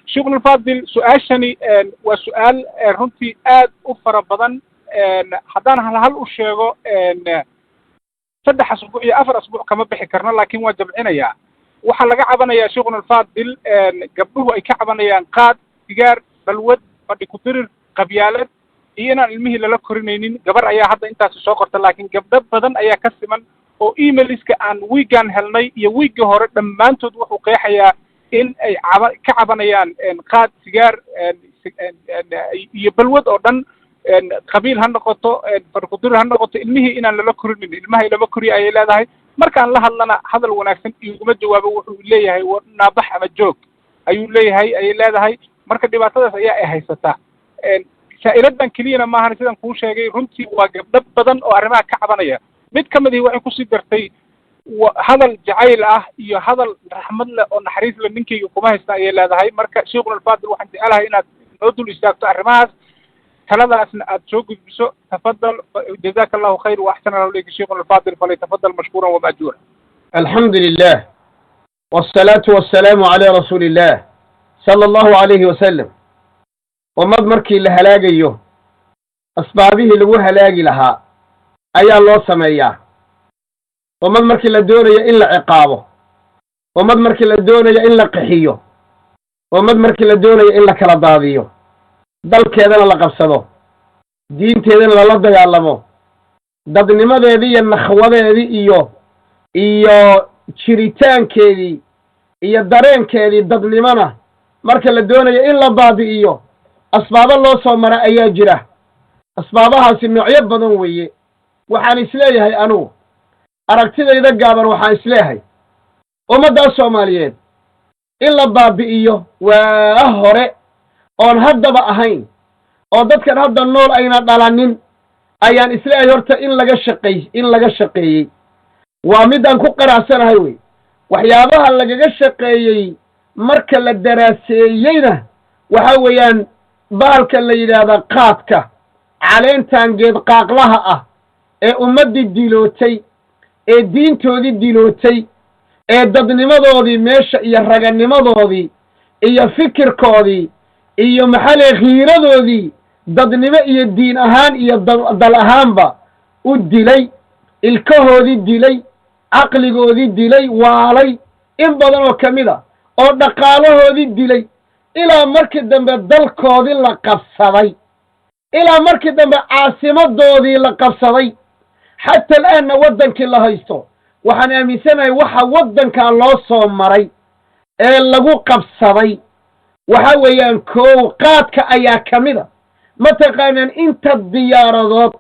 Sheekhuna Alfaadil, su-aashani waa su-aal runtii aad u fara badan. Haddaan hal hal u sheego, 3 asbuuc iyo 4 asbuuc kama bixi karno, laakiin waan jamcinayaa. Waxaa laga cabanayaa, Sheikhuna Alfaadil, gabdhuhu ay ka cabanayaan qaad, sigaar, balwad, fadhi ku-dirir, qabyaalad iyo inaan ilmihii lala korinaynin. Gabar ayaa hadda intaasi soo qorta, laakiin gabdho badan ayaa ka siman oo emailska aan wiigan helnay iyo wiiggii hore dhammaantood wuxuu qeexayaa in ay ka cabanayaan qaad, sigaar iyo balwad oo dhan, qabiil ha noqoto, fadhi ku-dirir ha noqoto, ilmihii inaan lala korinin. Ilmaha ilama koriya ayay leedahay. Markaan la hadlana hadal wanaagsan iguma jawaabo, wuxuu leeyahay naabax ama joog ayuu leeyahay, ayay leedahay. Marka dhibaatadaas ayaa ay haysataa. Saa'iladan keliyana maahan, sidaan kuu sheegay, runtii waa gabdho badan oo arrimaha ka cabanaya. Mid ka mid ihi waxay kusii dartay, hadal jacayl ah iyo hadal raxmad leh oo naxariis leh ninkayga kuma haysta, ayay leedahay. Marka, Sheikhuna Alfaadil, waxaan jecelahay inaad noo dul istaagto arrimahaas, taladaasna aad soo gudbiso. Tafadal, jazaka Allahu khayr wa axsana Allahu ilayka. Sheikhuna Alfaadil, falyatafadal mashkuuran wamaajuura. الحمد لله والصلاة والسلام على رسول الله صلى الله عليه وسلم. Ummad markii la halaagayo, asbaabihii lagu halaagi lahaa ayaa loo sameeyaa. Ummad markii la doonayo in la ciqaabo, ummad markii la doonayo in la qaxiyo, ummad markii la doonayo in la kala daadiyo, dalkeedana la qabsado, diinteedana lala dagaalamo, dadnimadeedii iyo nakhwadeedii iyo jiritaankeedii iyo dareenkeedii dadnimona marka la doonayo in la baabi'iyo, asbaabo loo soo mara ayaa jira. Asbaabahaasi noocyo badan weeye. Waxaan isleeyahay anugu, aragtidayda gaaban, waxaan isleeyahay ummaddaa Soomaaliyeed in la baabi'iyo waa hore oon haddaba ahayn, oo dadkan hadda nool ayna dhalanin, ayaan isleeyahay horta in laga shaqeeyey. Waa midaan ku qanacsanahay wey. Waxyaabaha lagaga shaqeeyey marka la daraaseeyeyna waxa weeyaan bahalka la yidhaahdaa qaadka, caleentan geed qaaqlaha ah ee ummaddii dilootay, ee diintoodii dilootay, ee dadnimadoodii meesha iyo raganimadoodii iyo fikirkoodii iyo maxaa leh khiiradoodii dadnimo iyo diin ahaan iyo dal ahaanba u dilay, ilkahoodii dilay, caqligoodii dilay, waalay in badan oo ka mid a, oo dhaqaalahoodii dilay, ilaa markii dambe dalkoodii la qabsaday, ilaa markii dambe caasimadoodii la qabsaday, xataa al'aanna waddankii la haysto. Waxaan aaminsanahay waxa waddankaa loo soo maray ee lagu qabsaday waxa weeyaan koow qaadka ayaa ka mid a. Mataqaanaan inta diyaaradood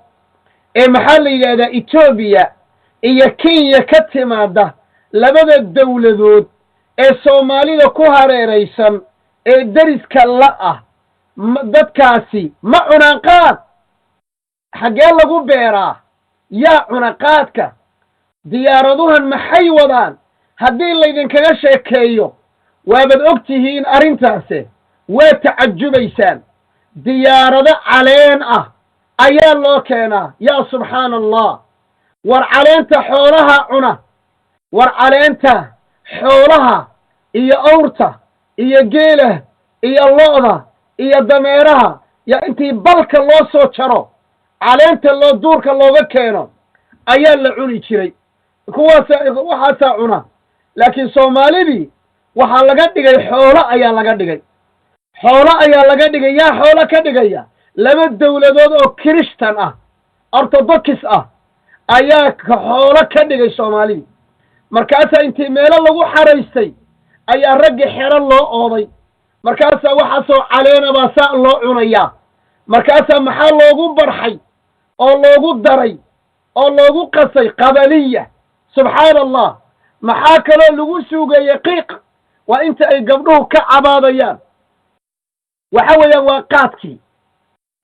ee maxaa la yidhahdaa Etoobiya iyo Kenya ka timaada, labada dowladood ee Soomaalida ku hareeraysan ee deriska la ah, dadkaasi ma cunaan qaad? Xaggee lagu beeraa? Yaa cuna qaadka? Diyaaraduhan maxay wadaan? Haddii laydinkaga sheekeeyo, waabaad og tihiin arrintaase, waa tacajubaysaan. Diyaarado caleen ah ayaa loo keenaa. Yaa subxaana Allah! War caleenta xoolaha cuna, war caleenta xoolaha iyo awrta iyo geela iyo lo'da iyo dameeraha yaa intii balka loo soo jaro, caleenta loo duurka looga keeno ayaa la cuni jiray. Kuwaasa waxaasaa cuna, laakiin Soomaalidii waxaa laga dhigay xoolo ayaa laga dhigay, xoolo ayaa laga dhigay. Yaa xoolo ka dhigaya? Laba dowladood oo Kirishtan ah, Orthodox ah, ayaa xoolo ka dhigay Soomaalidii. Markaasaa intii meelo lagu xaraystay ayaa raggi xero loo ooday. Markaasaa waxaasoo caleena baa saa loo cunayaa. Markaasaa maxaa loogu barxay oo loogu daray oo loogu qasay? Qabaliya. Subxaana Allah! Maxaa kaloo lagu suugeeyey? Qiiq. Waa inta ay gabdhuhu ka cabaadayaan, waxa weeyaan waa qaadkii.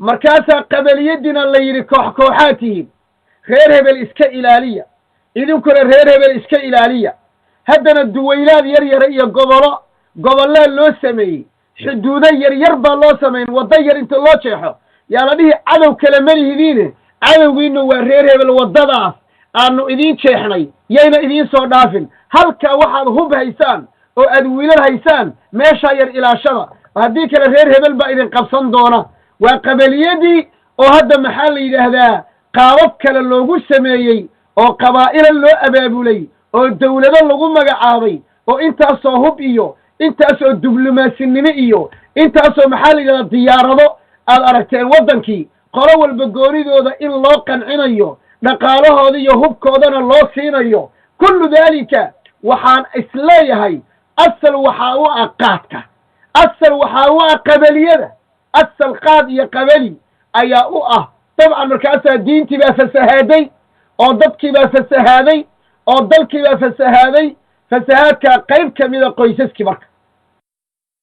Markaasaa qabaliyadiina la yidhi, koox kooxaad tihiin, reer hebel iska ilaaliya, idinkuna reer hebel iska ilaaliya. Haddana duwaylaad yar yara iyo gobolo gobollaa loo sameeyey, xuduudo yar yar baa loo sameyn, waddo yar inta loo jeexo yaa la dhihi, cadow kale ma lihidiine, cadowgiina waa reer hebel, waddadaas aanu idiin jeexnay yayna idiin soo dhaafin. Halkaa waxaad hub haysaan oo aad wiilal haysaan, meeshaa yar ilaashada. Haddii kale reer hebel baa idin qabsan doona. Waa qabaliyadii oo hadda maxaa la yidhaahdaa qaabab kale loogu sameeyey oo qabaa'ila loo abaabulay oo dawlado lagu magacaabay oo intaasoo hub iyo intaasoo diblomaasinnimo iyo intaasoo maxaa la yidhahdaa diyaarado aad aragteen waddankii qolo walba goonidooda in loo qancinayo, dhaqaalahooda iyo hubkoodana loo siinayo. Kullu daalika waxaan isleeyahay asal waxaa u ah qaadka, asal waxaa u ah qabaliyada, asal qaad iyo qabali ayaa u ah dabcan. Markaasaa diintii baa fasahaaday oo dadkii baa fasahaaday oo dalkii baa fasahaaday. Fasahaadkaa qayb ka mida qoysaskii, marka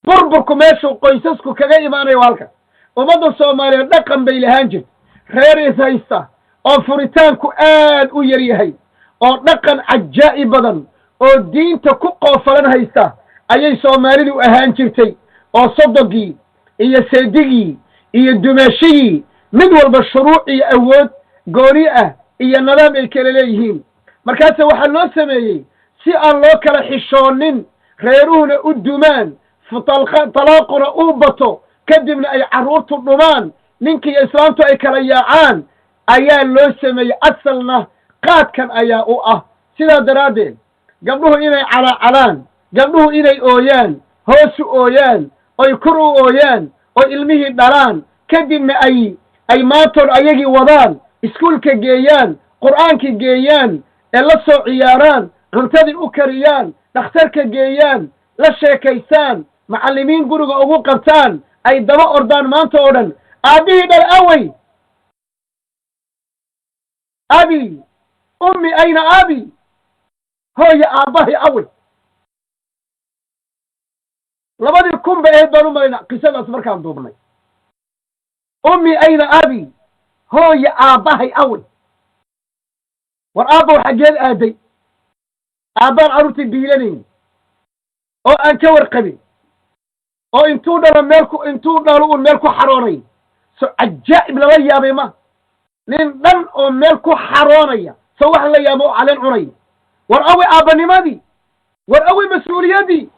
burburku meeshuu qoysasku kaga imaanayo waa halka. Ummadda Soomaaliyeed dhaqan bay lahaan jirta, reer is haysta oo furitaanku aad u yar yahay oo dhaqan cajaa'ib badan oo diinta ku qoofalan haysta ayay Soomaalidu ahaan jirtay, oo sodogii iyo seedigii iyo dumaashigii mid walba shuruuc iyo awood gooni ah iyo nidaam ay kala leeyihiin. Markaase waxaa loo sameeyey si aan loo kala xishoonin, reeruhuna u dumaan, talaaquna uu bato, kadibna ay carruurtu dhumaan, ninkiiyo islaamtu ay kala yaacaan ayaa loo sameeyey. Asalna qaadkan ayaa u ah. Sidaa daraaddeed gabdhuhu inay calaacalaan, gabdhuhu inay ooyaan, hoosu ooyaan, oy kor u ooyaan, oy ilmihii dhalaan, kadibna ay maantood ayagii wadaan, iskuulka geeyaan, qur'aankii geeyaan, ee la soo ciyaaraan, cuntadii u kariyaan, dhakhtarka geeyaan, la sheekaystaan, macallimiin guriga ugu qabtaan, ay daba ordaan maanta oo dhan. Aabbihii dhal awey? Abi, ummi, ayna abi? Hooya, aabbahay awey? 2000 ba ahayd baan u malayna qisadaas markaan duubnay. Ummi, ayna abi? Hooya, aabbahay awey? War aabbow, xaggeed aaday? Aabbaan carruurtii biilanayn oo aan ka warqabin oo intuu dhalo meel ku intuu dhalo uun meel ku xaroonay. So cajaa'ib lala yaabay ma nin dhan oo meel ku xaroonaya, so wax la yaabo oo caleen cunaya. War awey aabbanimadii? War awey mas-uuliyaddii?